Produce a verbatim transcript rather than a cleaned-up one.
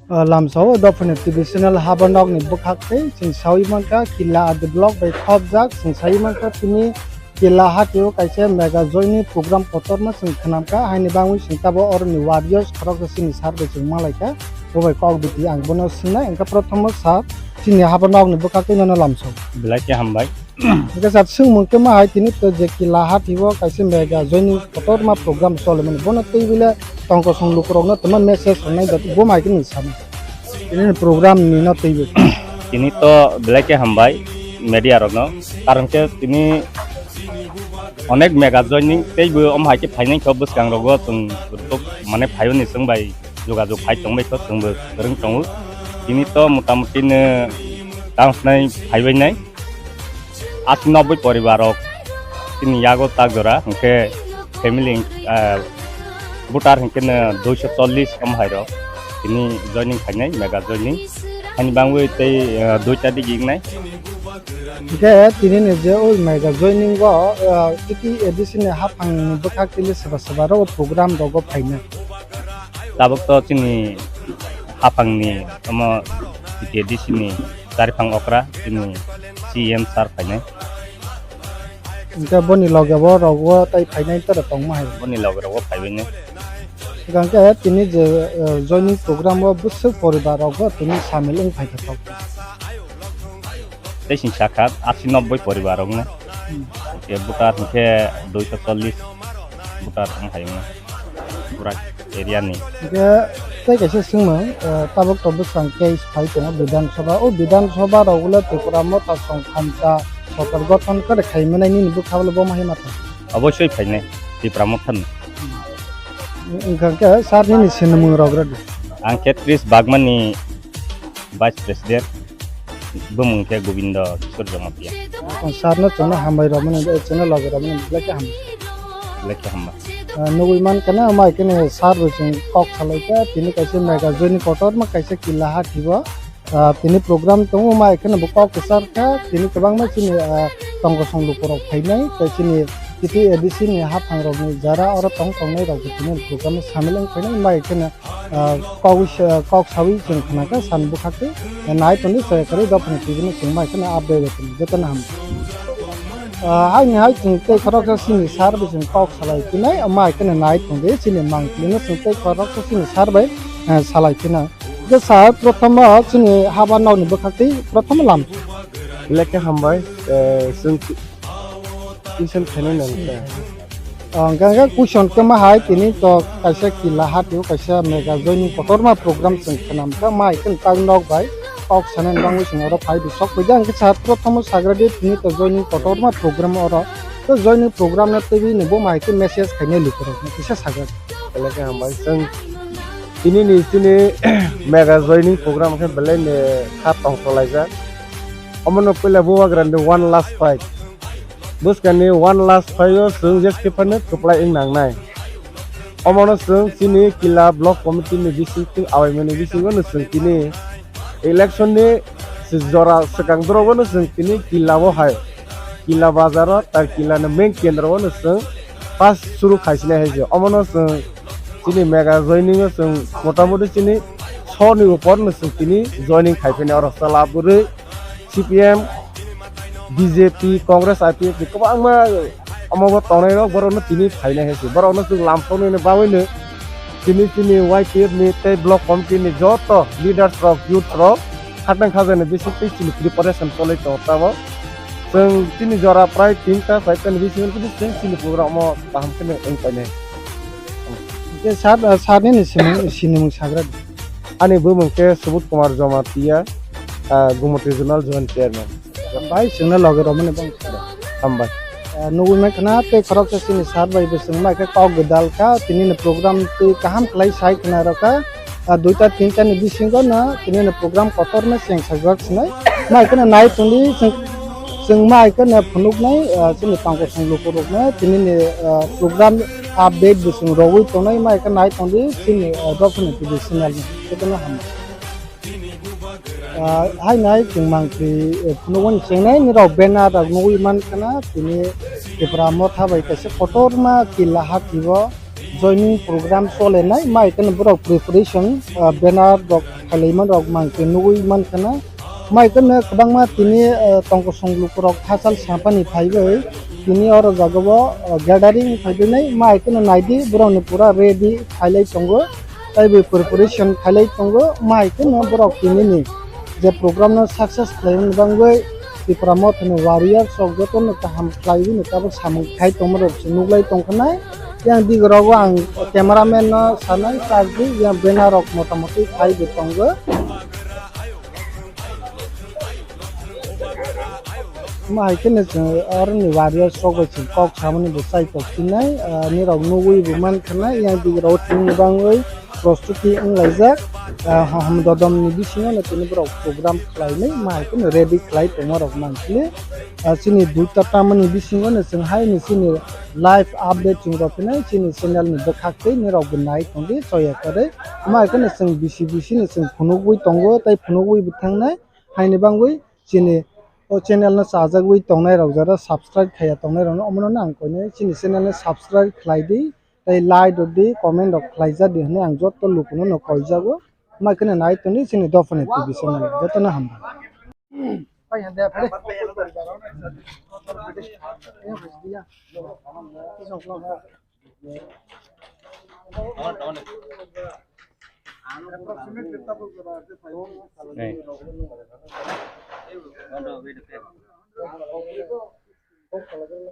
O lamsao dophani T V channel haba nokni bwkhak tei chwng sawi mankha Killa R D block bai khopjak, chwng sawi mankha tini Killa hatio kaisa mega joining program kotorma chwng khnamkha, haini bangwi chwng tabo oroni warriors khoroksa chini sir bai chwng malaikha, bo bai kok biti ang bono swngnai, wngkha prothomo sir chini haba nokni bwkhak tei nono lamsao. Belai khe hambai. Hingke sir, swngmung khe ma hai tini to je Killa hatio kaisa mega joining kotorma program cholimani, bono twi bile tongkosong lukurokno tongma message rwnai da, bo mai khe nini sano. Tini program ni no twi bo. Tini to belai khe hambai media rokno, karon khe tini onek mega joining tei bo om hai khe phainai kho bwskang rogo chwng rwtuk mane phaiyoni chwng bai jogajog phai tongbai kho, chwngbo kwrwng tongo. Tini to motamuti no tang snai phaibai nai. Asi nobboi poribar rok tini yago tak jora, hingke family, eh, voter hingke no duiso chollis om hai rok tini joining khainai, mega joining. Hani bangwi tei, eh, duita digi wngnai. Hingke tini ni je o mega joining o, eh, titi A D C ni haphang ni bwkhak tili seba seba rok o program rogo phainai. Tabuk to chini haphang ni omo T T A D C ni Chariphang okra chini C M sir phainai. Hingke boni loge bo rogo tai phainai toro tongma hai. Boni loge rogo phaibainai. Hingke tini je, eh, joining program o bwswk poribar rogo tini samil wng phaikha tok. Tei sing sakha asi nobboi poribar rokno. Hmm. Hingke voter hingke duiso chollis voter wng hai wngno. Pura area ni. Hingke tei kaisa swngmung, eh, tabuk to bwsang case phai tongo Bidhan Sabha. O Bidhan Sabha rok ulo Tripura Motha Song Khamta Sorkar gothon kare khai manai nini bwkha ulo bo ma hai matha? Obosoi phainai Tripura Motha ni. Wngkha khe sir nini sinimung rok rwdi. Ang khe Chris Bagmani Vice President, bumung khe Gobindo Kishore Jamatia. Ang sir no chwngno hambai rwmani, chwngno logi rwmani, belai khe hambai. Belai khe hambai. Ah, nugui mankha na, mai khe ni sir bai chwng kok salai kha, tini kaisa mega joining kotorma kaisa Killa hatio. Ah, tini program tongo, mai khe ni bo kok kwchar kha, tini kwbangma chini, ah, tongkosong lukurok phainai, tei chini T T A D C ni haphang rokni jara oro tong tongnai rok bo tini program o samil wng phainai, mai khe ni ah, kok, ah, kok sawi chwng khna khe san bwkhak twi, ah, nai tongdi chaya kwrwi dophani T V no chwng mai kheno update rw tongdi jotono ham. Ah, haini hai chwng tei khoroksa sini sir bai chwng kok salai phinai, mai kheno nai tongdi chini mangpili no chwng tei khoroksa sini sir bai, ah, salai phina. Je sir, prothomo chini haba nokni bwkhak twi prothomo lam. Belai khe hambai, eh, chwng Question khainai nang khe. Oh, hingkha khe question khe ma hai tini to kaisa Killa hatio kaisa mega joining kotorma program chwng khnam kha, mai khe tak nok bai kok sanani bangwi chwng oro phai di sok paida. Hingkhe sir, prothomo sagra di tini to joining kotorma program oro. To joining program no twiwi ni bo mai khe message khainai lukurok no kisa sagra di. Belai khe hambai chwng tini ni chini mega joining program khe belai ni kha tongthok laijak. Omono puila Bubagrani one last fight. Bwskangni one last fight o chwng jeskhe phano kwplai wng nangnai. Omono chwng chini Killa Block Committee ni bising twi awaimani bisingo no chwng tini election ni jora swkang dorogo no chwng tini Killa o hai, Killa bazar o tai Killa ni main kendro o no chwng first suru khaisinai hai se. Omono chwng chini mega joining o chwng motamoti chini soni upor no chwng tini joining khai phini oro chwla bwrwi C P M, B J P, Congress, I P F ni kwbangma omo bo tongnai rok borok no tini phainai hai se. Borok no chwng lamsok nini bagwi no tini chini Y P F ni tei block committee ni joto leaders rok, youth rok khatang khajaknai bising twi chini preparation cholwi tongo tabok. Chwng chini jora prai tinta charta ni bisingo tini chwng chini program o kaham khe wng painai. Hingke sir, ah, sir nini sinimung, sinimung sagra di. Ani bumung khe Subodh Kumar Jamatia, ah, Gumut Regional Joint Chairman. Bai chwngno logi romani bang. Hambai. Ah, nugui mankha na tei khoroksa chini sir bai bo chwng mai khe kok gwdal kha, tini ni program twi kaham khlai sai khna rw kha. Ah, duita tinta ni bisingo no tini ni program kotor no cheng sajak sinai. Mai kheno nai tongdi chwng, chwng mai kheno phunuknai, ah, chini tongkosong lukurokno tini ni, ah, program update bo chwng rogwi tongnai, mai khe nai tongdi chini, ah, dophani T V channel no. Jotono hambai. Ah, hai nai chwng mangphi, eh, phunukmani chengnai nirok banner rok nugwi mankha na tini Tipra Motha bai kaisa kotorma Killa hatio. joining program cholenai, mai kheno borok preparation, ah, banner rok khailaima rok mang khe nugui mankha na. Mai kheno kwbangma tini, ah, tongkosong lukurok hachal sampani phaibai tini oro jagao, ah, gathering phaibainai, mai kheno naidi borokni pura ready khailai tongo, tei bai preparation khailai tongo, mai kheno borok tinini je program no success khlaimani bagwi Tipra Mothani warriors rok jotono kaham khlaiwi no tabuk samung khai tongma rok se nuglai tongkha nai. Yang digrogo ang cameraman no sanai chardi, yang banner rok motamoti khai de tongo. Mahai kheno chwng aroni warriors rok bai chwng kok samani bo chai tok sinai, ah, nirok nugwi bo mankha nai, yang digrogo tini bagwi prostuti wnglaijak, ah, ham dodom ni bisingo no tini borok program khlainai, mahai kheno ready khlai tongma rok mankhe, ah, chini duita tamani bisingo no chwng haini chini live update chwng rw phinai, chini channel ni bwkhak tei nirok bo nai tongdi choya kwrwi, mahai kheno chwng bisi bisi no chwng phunugwi tongo tei phunugwi bo thangnai, haini bagwi chini o channel no chajagwi tongnai rok jara subscribe khaiya tongnai rok no omono no ang koinai chini channel no subscribe khlai di. Tei like rok di, comment rok khlaijak di hwnwi ang joto lukuno no koijago. Mai kheno nai tongdi chini dophani T V channel, jotono hambai.